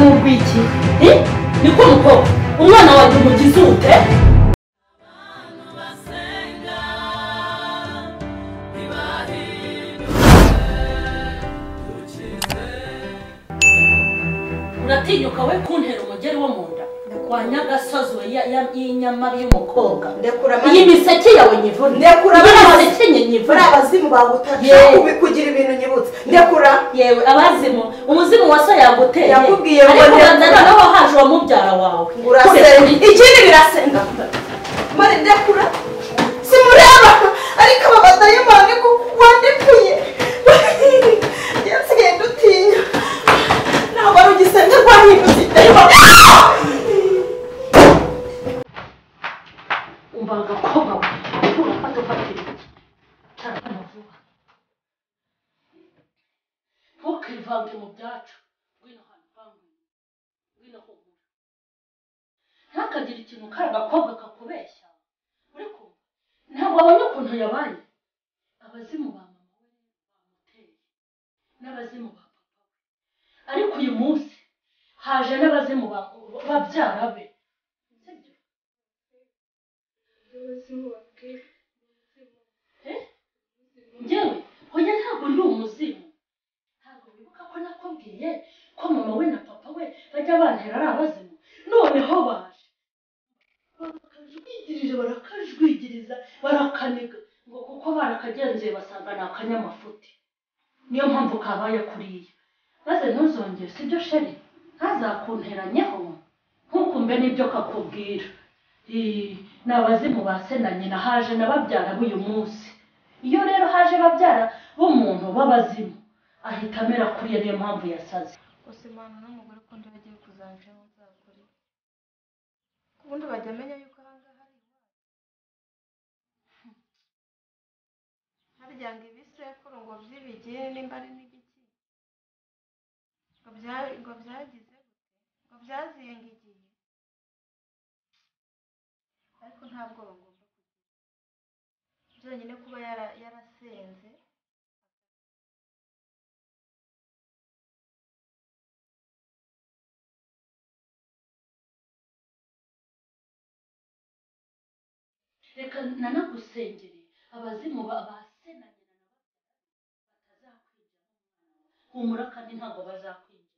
N'urwiki niko mukobwa umwana wanjye umugize ute? Uratinyuka we kuntera umugeri wo mu nda wa nyagasozi y'inyama y'umukobwa. Iyi miseke yawe nyivuna, ndekura miseke nyivuna, abazimu bagutaca kugira ibintu nyibutse. Ndekura yewe abazimu, umuzimu wa so yaguteye yakubwiye ngo ariko noneho haje uwo mubyara wawe urasenga ikindi birasenga mare. Ndekura simureba ariko aba badayimani ko wandikuye nsigaye ndutinya ntabwo ari ugisenga rwahindutse idayimani. Umva agakobwa urafata ufatira cyane vuba, ntukivange mu byacu. Ngwino hano, ngwino humura, ntihakagire ikintu kari agakobwa kakubeshya. Uri kumva ntabwo wabonye ukuntu yabaye. Abazimu ba mama we bamuteye n'abazimu ba papa we, ariko uyu munsi haje n'abazimu babyara be. Njyewe hoya ntabwo ndi umuzimu. Ntabwo wibuka ko nakubwiye ko mama we na papa we bajya bantera ari abazimu? Noneho baje barakajwigirije, barakajwigiriza, barakaniga ngo kuko barakagenzuye basanga ni akanyamafuti, niyo mpamvu kabaye kuriya. Maze ntuzongere, sibyo sheri? Ntazakunteranyeho ntukumve n'ibyo kakubwira. Ni abazimu ba se na nyina, haje na babyara b'uyu munsi. Iyo rero haje babyara b'umuntu b'abazimu ahita amera kuriya, niyo mpamvu yasaze. Gusa imana n'umugore ko ndi bagiye kuzanjemo nzakore ubundi bajya amenya yuko ahangaha ari iwacu. Harya ngo ibisekuru ngo by'ibigini nimba ari n'ibiki ngo byagize gute, ngo byaziye ngo igihe, ariko nta bwoba ngomba kugira. Byonyine kuba yarasenze Reka nanagusengere abazimu ba se na nyina batazakwinjira. Humura kandi ntabwo bazakwinjira.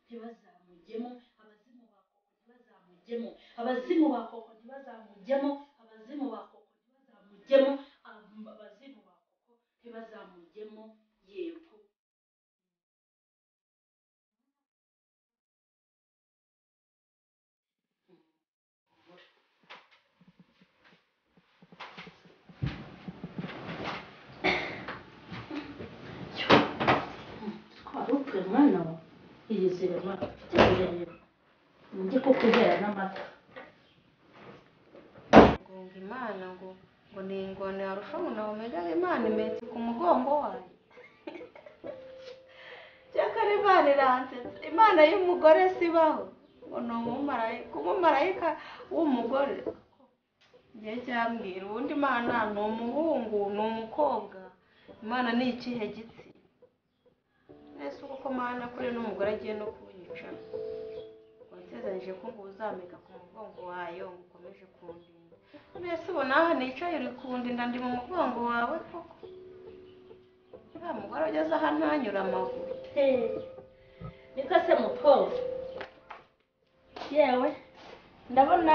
Ntibazamujyemo abazimu ba koko, ntibazamujyemo abazimu ba koko, ntibazamujyemo abazimu ba koko, ntibazamujyemo abazimu ba koko, ntibazamujyemo. Yego twari upfuye mwana wa iyizire mwana, njye ko kubera n'amata ngo Imana ngo ni ingone arusha na omega. Imana imetse ku mugongo wayo. Cyakora Imana iransetsa. Imana y'umugore sibaho ngo ni umumarayika, umumarayika w'umugore. Ngiye cyambwira ubundi Imana ni umuhungu ni umukobwa, Imana ni ikihe gitsi? Nese uko Mana kuri n'umugore agiye no kunyica. Wasezeranyije ko ngo uzameka ku mugongo wayo ngo ukomeje kundinda. Mbese ubona aha nicaye uri kundinda ndi mu mugongo wawe koko? Nta mugore ugeze aha ntanyura amaguru. Niko se mukobwa. Yewe ndabona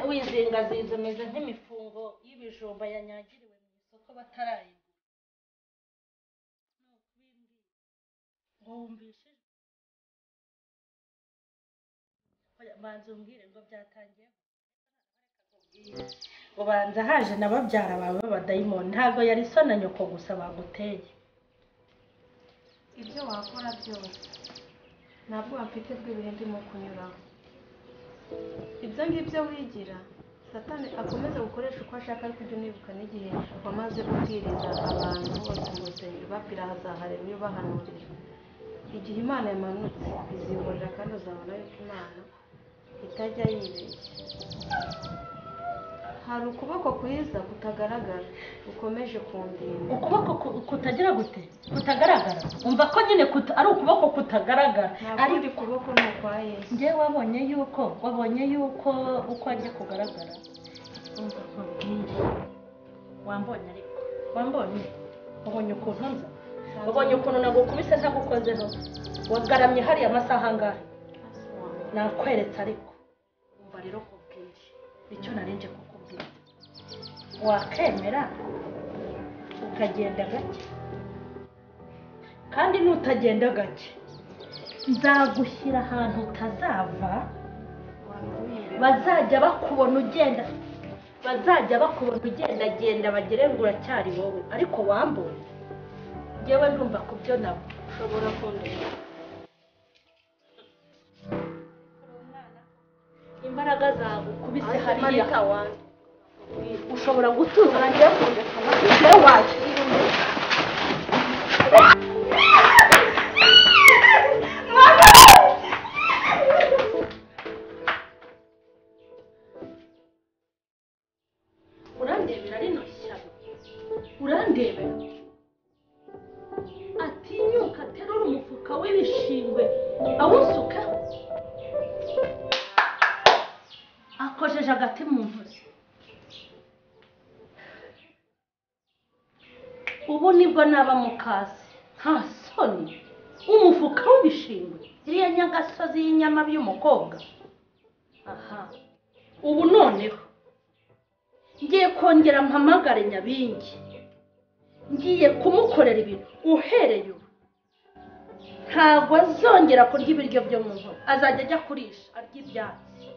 wizingazinze umeze nk'imifungo y'ibijumba yanyagiriwe mu isoko batarayigura. Ngo wumvishe banza umbwire ngo byatangiye. Ubanza haje na babyara bawe b'abadayimoni, ntabwo yari so na nyoko gusa baguteye. Ibyo wakora byose ntabwo mfite bw'ibihe ndimo kunyuraho. Ibyo ngibyo wigira Satani akomeza gukoresha uko ashaka, ariko ujye unibuka n'igihe wamaze kubwiriza abantu bose mu rusengero babwira hazaharemye ubahanurira. Igihe Imana yamanutse izihorera kandi uzabona yuko Imana itajya yibeshya. Hari ukuboko kwiza kutagaragara gukomeje kundinda. Ukuboko kutagira gute? Kutagaragara. Umva ko nyine ari ukuboko kutagaragara. Ariko ukuboko ni ukwa Yesu. Njye wabonye yuko uko ajya kugaragara. Umva nkubwire. Wambonye ariko. Wambonye. Wabonye ukuntu nza. Wabonye ukuntu nagukubise ntagukozeho. Wagaramye hariya amasaha angahe? Nakweretse ariko. Umva rero nkubwire. Icyo narinje kukubwira. Wakemera ukagenda gake, kandi nutagenda gake nzagushyira ahantu utazava, bazajya bakubona ugenda, bazajya bakubona ugenda genda bagere ngo uracyari wowe. Ariko wambonye njyewe ndumva ku byo nabo ushobora kundeba. Imbaraga zagukubise hariya ushobora gutuza ngiye kundeka waje. Urandebera rino shyano, urandebera. Atinyuka aterura umufuka w'ibishingwe awusukaho, akojeje agati mu ntoki. Ubu nibwo naba mukasi nta soni. Umufuka w'ibishingwe iriya nyagasozi y'inyama by'umukobwa. Aha ubu noneho ngiye kongera mpamagare Nyabingi, ngiye kumukorera ibintu. Uhereye ubu ntabwo azongera kurya ibiryo byo mu nkono, azajya ajya kurisha arya ibyatsi.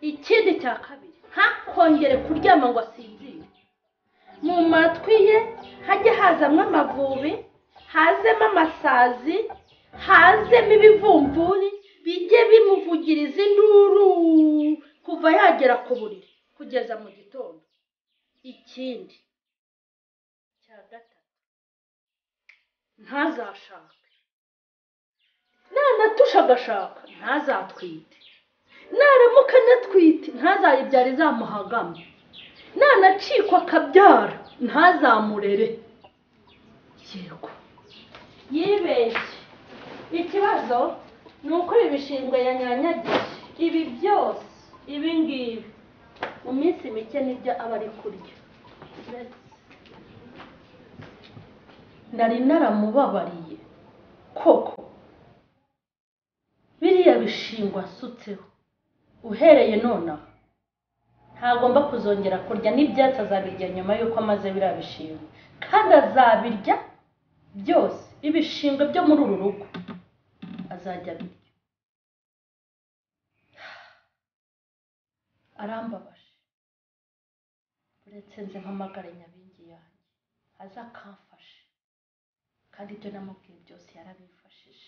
Ikindi cya kabiri, ntakongere kuryama ngo asinzire. Mu matwi ye hajye hazamo amavubi, hazemo amasazi, hazemo ibivumvuri, bijye bimuvugiriza induru kuva yagera ku buriri kugeza mu gitondo. Ikindi cya gatatu, ntazashake. Nanatusha agashaka ntazatwite. Naramuka anatwite ntazayibyara izamuhagame. Nanacikwa akabyara ntazamurere. Yego yibeshye. Ikibazo ni uko ibi bishingwe yanyanyagije ibi byose, ibi ngibi mu minsi mike nibyo aba ari kurya. Nari naramubabariye koko. Biriya bishingwe asutseho uhereye nonaha ntagomba kuzongera kurya n'ibyatsi, azabirya nyuma y'uko amaze biriya bishingwe, kandi azabirya byose. Ibishingwe byo muri uru rugo azajya abirya. Arambabaje. Uretse nze mpamagare Nyabingi yanjye aza akamfashe, kandi ibyo namubwiye byose yarabimfashije.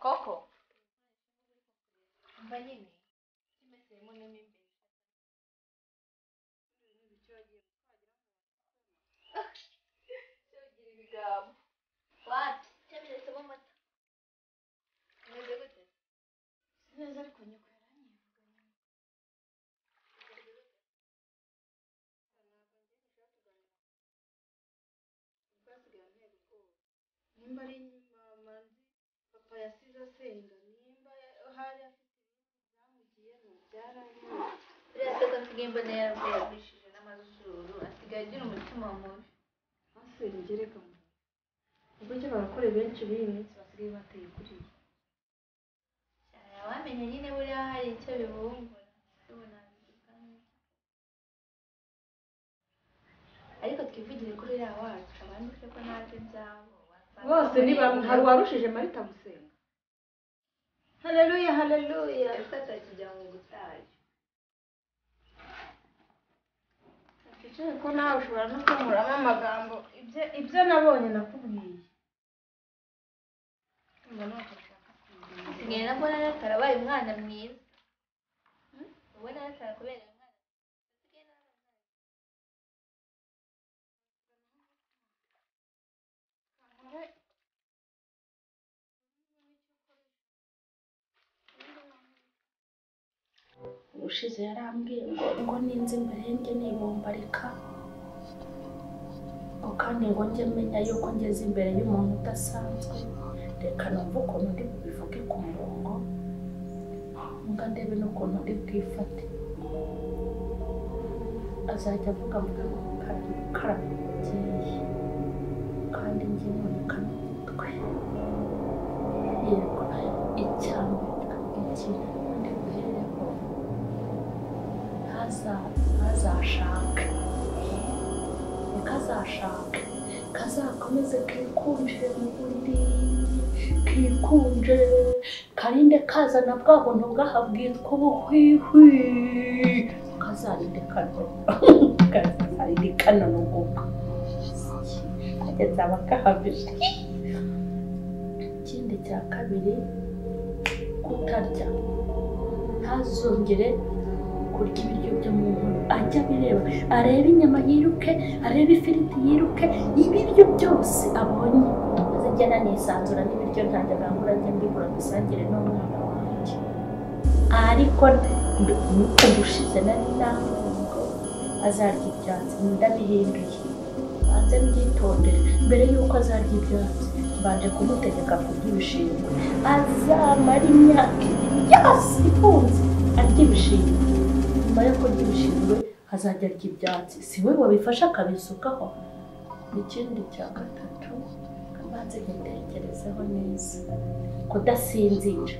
Koko mba nyine kimesemo n'imbere Nimba ari manzi papa yasize asenga, nimba hari afite ibindi byamugiyemo byaragiye. Buriya se ko nsigaye mbona yaragwishije n'amazuru, asigaye agira umutima mubi. Ase ngereka mu uburyo abarokore benshi b'iyi minsi basigaye bateye kuriya. Cyane wamenye nyine buriya hari icyo bibungura. Ubu nabivuga neza. Ariko twivugire kuri uriya wacu, abandi se ko ntazi ibyabo. Wasanga Bose ni bamwe, hari uwarushije Marita gusenga. Haleluya, haleluya. Ese atakijya mu butayu. Twicare ko nawe ushobora no kunkuramo amagambo. Ibyo nabonye nakubwiye. Ndumva ntacyo nshaka kumenya. Asigaye na mbona atarabaye umwana mwiza. Ubona atarakubereye umwana. Asigaye nawe Ushize yarambwiye ngo ninze imbere ye njye nibombarika, ngo kandi ngo njye menya yuko ngeze imbere y'umuntu udasanzwe. Reka numve ukuntu ndi bubivuge ku murongo, mbwa ndebe n'ukuntu ndi bwifate. Azajya avuga mvuge ngo karame mubyeyi, kandi njye nubika n'umutwe. Yego, icya mbere ikintu ndi buhereho, ntazashake, ntikazashake, kazakomeze kikunje mu buriri, kikunje, karinde kazana bwa buntu bwahabwitwa ubuhwihwi, kazarinde kano, kazarinde kanonogoka, ageze aba kahabije. Ikindi cya kabiri, kutarya, ntazongere kurya ibiryo byo mu nkono, ajya abireba, arebe inyama yiruke, arebe ifiriti yiruke, ibiryo byose abonye. Maze njye nanisanzura n'ibiryo ntajyaga ngura, njye mbigura dusangire n'umwana wanjye. Ariko ubushize nari navuze ngo azarya ibyatsi, ndabihinduye, banze mbyitondere. Mbere y'uko azarya ibyatsi, mbanje kumutegeka kurya ibishingwe. Azamara imyaka ibiri yose ifunze arya ibishingwe. Nyuma yo kurya ibishingwe azajya arya ibyatsi, si we wabifashe akabisukaho. Ikindi cya gatatu, kabanze ngitekerezeho neza, kudasinzira,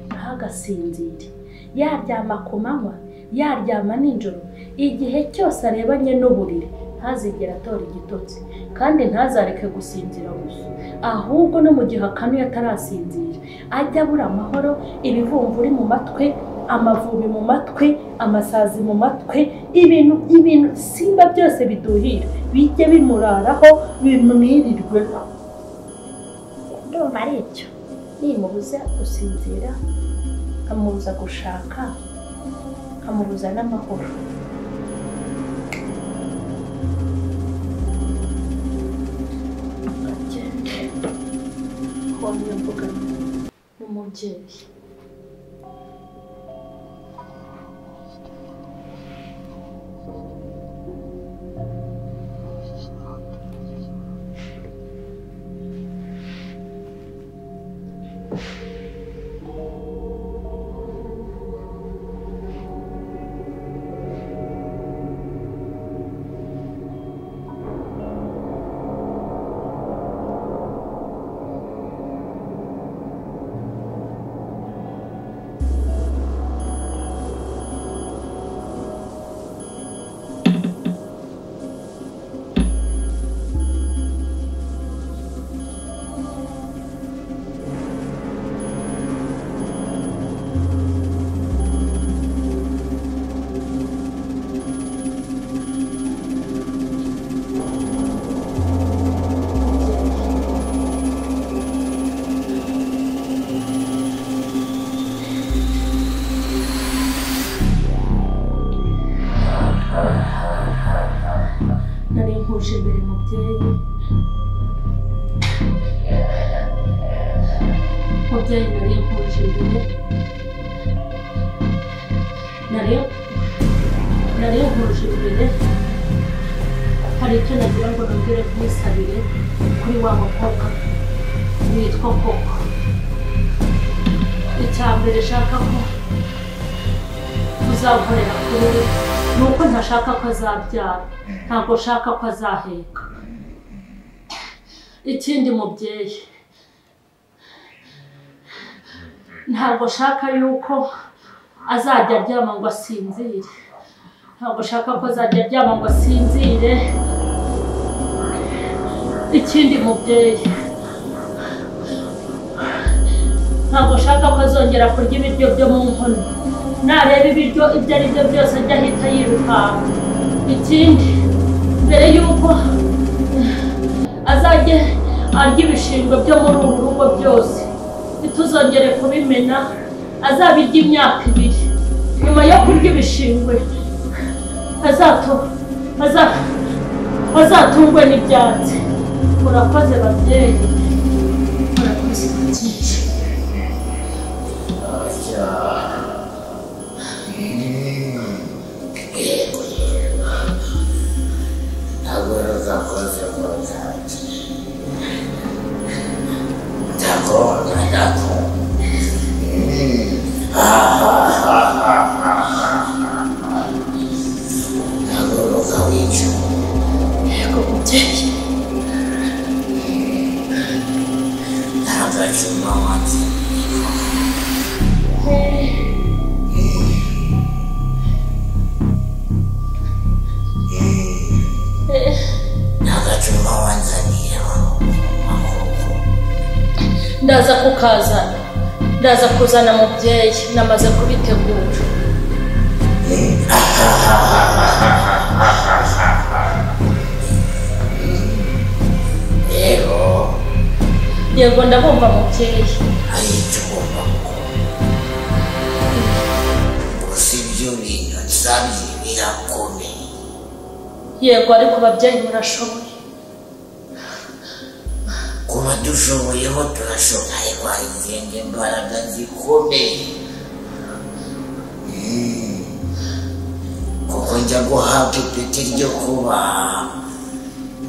ntagasinzire, yaryama ku manywa, yaryama nijoro, igihe cyose arebanye n'uburiri ntazigere atora igitotsi, kandi ntazareke gusinzira gusa, ahubwo no mu gihe akanuye atarasinzira ajya abura amahoro, ibivumvuri mu matwi, amavubi mu matwi, amasazi mu matwi, ibintu simba byose biduhira bijye bimuraraho bimwirirweho. Ndumva ari icyo, nimubuza gusinzira, nkamubuza gushaka, nkamubuza n'amahoro. Agende homye mvugana n'umubyeyi. Nari nkuje imbere mubyeyi, mubyeyi nari nkuje imbere, nari nkuje imbere. Hari icyo nagira ngo nongere nkwisabire kuri wa mukobwa Witwa Koko. Icya mbere nshaka ko uzakorera kuri we ni uko ntashaka ko azabyara, ntabwo nshaka ko azaheka. Ikindi mubyeyi, ntabwo nshaka yuko azajya aryama ngo asinzire, ntabwo nshaka ko azajya aryama ngo asinzire. Ikindi mubyeyi, ntabwo nshaka ko azongera kurya ibiryo byo mu nkono, nareba ibiryo ibyo ari byo byose ajya ahita yirukanka. Ikindi, mbere y'uko azajye arya ibishingwe byo muri uru rugo byose, ntituzongere kubimena, azabirya imyaka 2. Nyuma yo kurya ibishingwe azatungwe n'ibyatsi. Murakoze babyeyi, murakoze byinshi. Yego mubyeyi. Ndaza kukazana, ndaza kuzana mubyeyi, namaze kubitegura. Yego. Yego ndabumva mubyeyi. Hari icyo ugomba gukora. Gusa ibyo bintu nsabye birakomeye. Yego ariko babyeyi murashoboye. Kuba dushoboyeho turashoboye, ariko hari izindi mbaraga zikomeye. Kuko njya guhabwa ipeti ryo kuba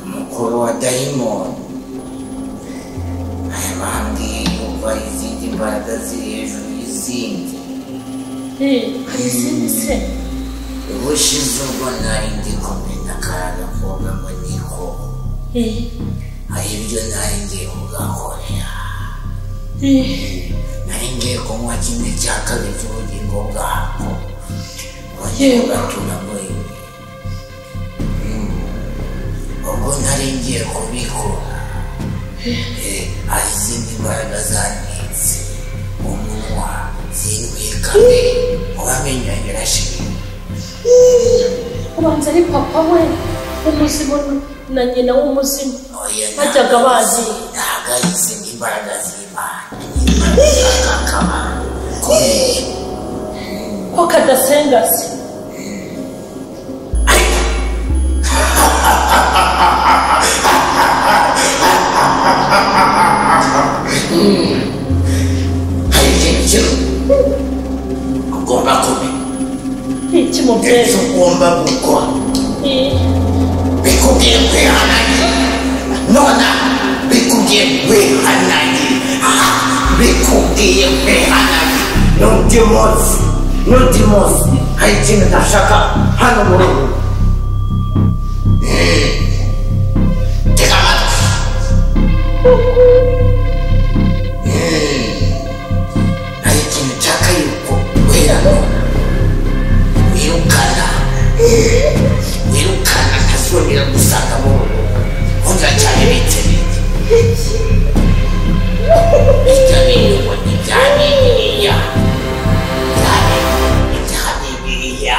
umukuru wa dayimoni, aya bambwiye yuko hari izindi mbaraga ziri hejuru y'izindi. Hari izindi se? Ubushize ubwo nari ndi kumwe na kariya gakobwa ngo niko hari ibyo nari ngiye kugakorera. Nari ngiye kunywa 1/2 cy'ubugingo bwako, ngiye kugatura muri we. Ubwo nari ngiye kubikora, hari izindi mbaraga zantetse umunwa zintwika amenyo yanjye arashirira. Ubanza ari papa we w'umuzimu na nyina w'umuzimu bajyaga bazi. Ntabwo ari izindi imbaraga z'Imana, ni imbaraga z'akabana. Ko kadasenga se? Hari ikintu kimwe ugomba kumenya. Iki mubyeyi? Icyo ugomba gukora bikubwiye kwihanangira nona, bikubwiye kwihanangira, bikubwiye kwihanangira. N'undi munsi, n'undi munsi hari ikintu ntashaka hano mu rugo. Tega amatwi. Hari ikintu nshaka yuko guhera none wirukana, wirukana ntazongera gusanga mu rugo. Nkunda cyane bite bite. Ibyo bintu ngo ni ibya Bibiliya. Ibya Bibiliya.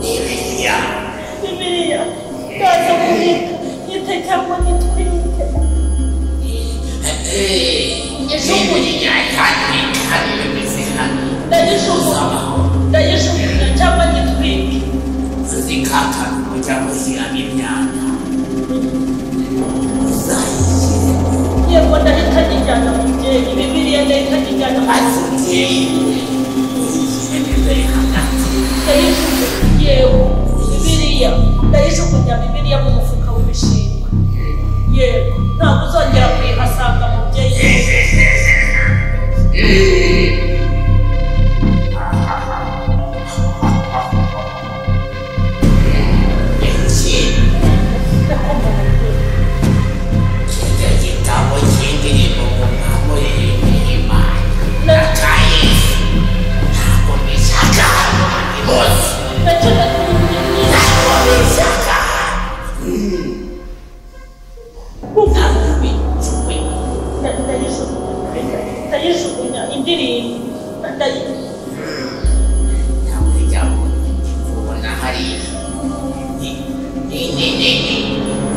Bibiliya. Bibiliya. Ndaza kubika, nyite cyangwa nyitwike. Bibiliya kandi bimeze hano. Ndayijugunya cyangwa nyitwike. Zikaka cyangwa ziramo imyanda. Uzayishyiremo. Yego ndahita nyijyana mubyeyi, Bibiliya ndahita nyijyana mubyeyi. Uyishyiremo imbere hagati. Ndayijugunya, yego Bibiliya ndayijugunya Bibiliya mu mufuka w'ibishingwe. Ntabwo uzongera kuyihasanga mubyeyi. Ndakumva mubyeyi. Kijya gitabo cy'indirimbo ngo mwamuririmbire Imana na Yesu. Ntabwo mbishaka hano buri munsi. Nacyo ndakumva. Ntabwo mbishaka. Ntabwo mbicuye. Ndayijugunya, ndayijugunya indirimbo. Ntabwo ijya kubona hariya. Ni ni ni ni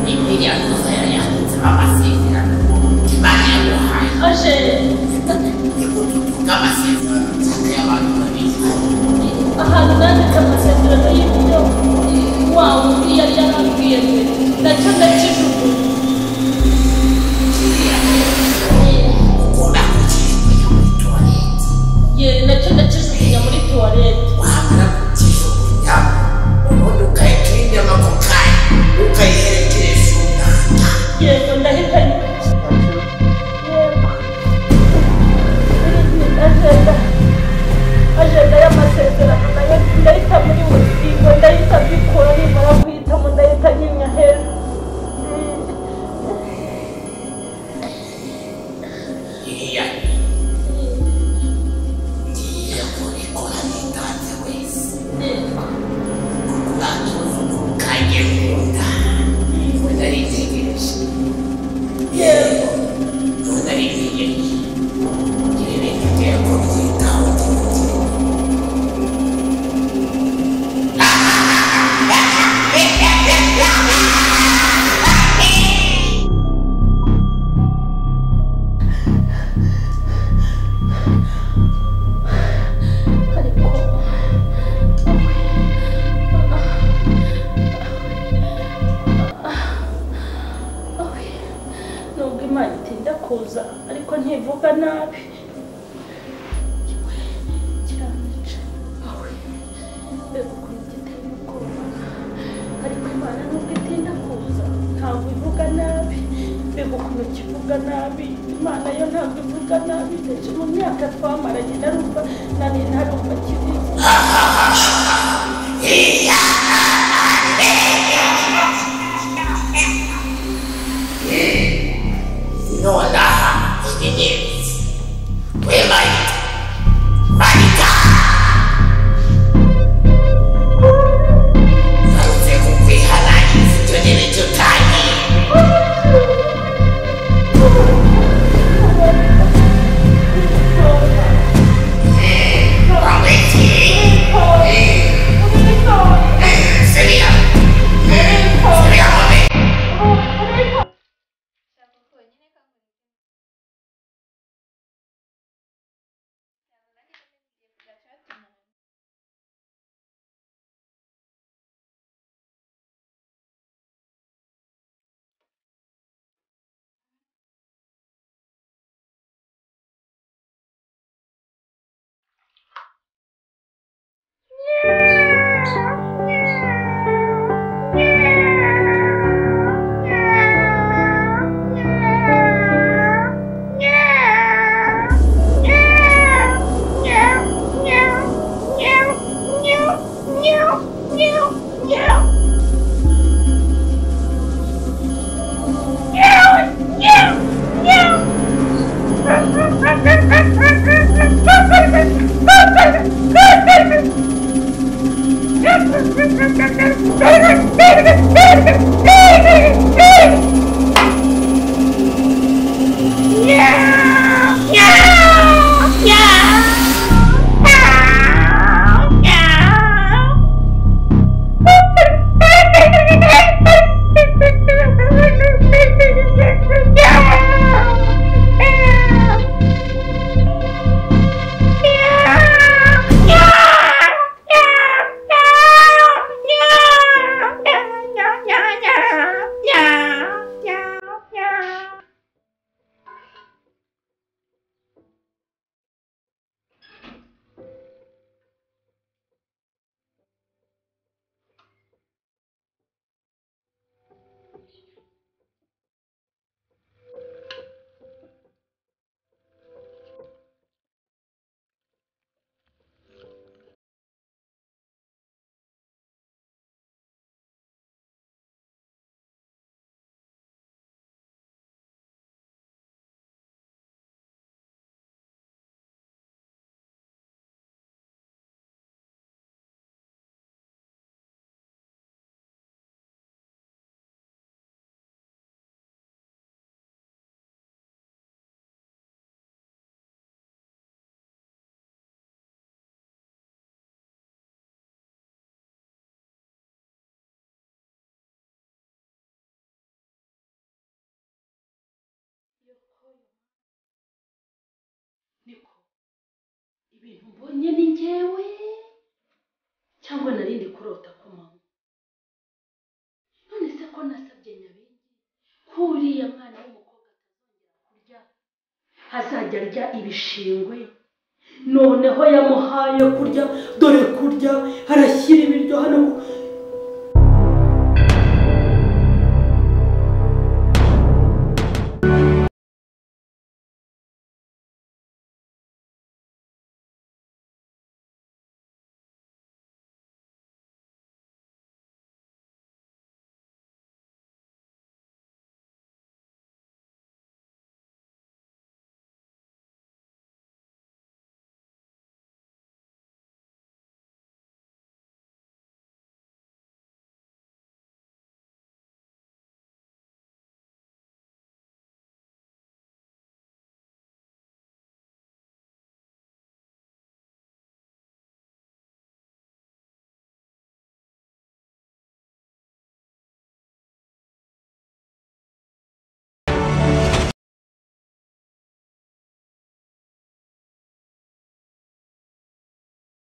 ni iriya ntuza yanditsemo amasezerano Imana yaguhaye. Aje. Ni gututuka amasezerano nshaka y'abantu babiri. Ahantu nanditse amasezerano y'ibyo wa wundi yari yarambwiye mbere, nacyo ndakijugunya. Kiriya ukunda kukijugunya muri tuwarete. Ye, nacyo ndakijugunya muri tuwarete. Wamara kukijugunya ubundi ugahita uyinyama ako kanya ukayiherekeresha umwanda. Yego, ndahita. Yego, agenda agenda y'amasezerano nayo ndahita muri bugingo, ndahita mbikura, nimara guhitamo ndahita nyinya hejuru. Iriya ngiye kubikora nitanze wese. Kuko urantuza kanjye nkunda. Ubu nari ntegereje. Yego. Ubu nari ntegereje. Ibi bintu ngiye kubyitaho ndibugiye. Ariko nubwo Imana itinda kuza ariko ntivuga nabi. Kiranyica awe, mbega ukuntu giteye ubwoba. Ariko Imana nubwo itinda kuza ntabwo ivuga nabi. Mbega ukuntu kivuga nabi. Imana yo ntabwo ivuga nabi. Ndetse mu myaka twamaranye narumva nari ntarumva kibizi. Nonaha inyenyeri we Marita, Marita, ngarutse kukwihanangiriza ibyo n'ibyo utangiye. Wamwegeye. Subira, subira mubi. Shaka konyine kankora. Yeah. Ibintu mbonye ni njyewe cyangwa narindi kurota ku manywa? None se ko nasabye Nyabingi ko uriya mwana w'umukobwa atazongera kurya, azajya arya ibishingwe, noneho yamuhaye kurya, dore kurya arashyira ibiryo hano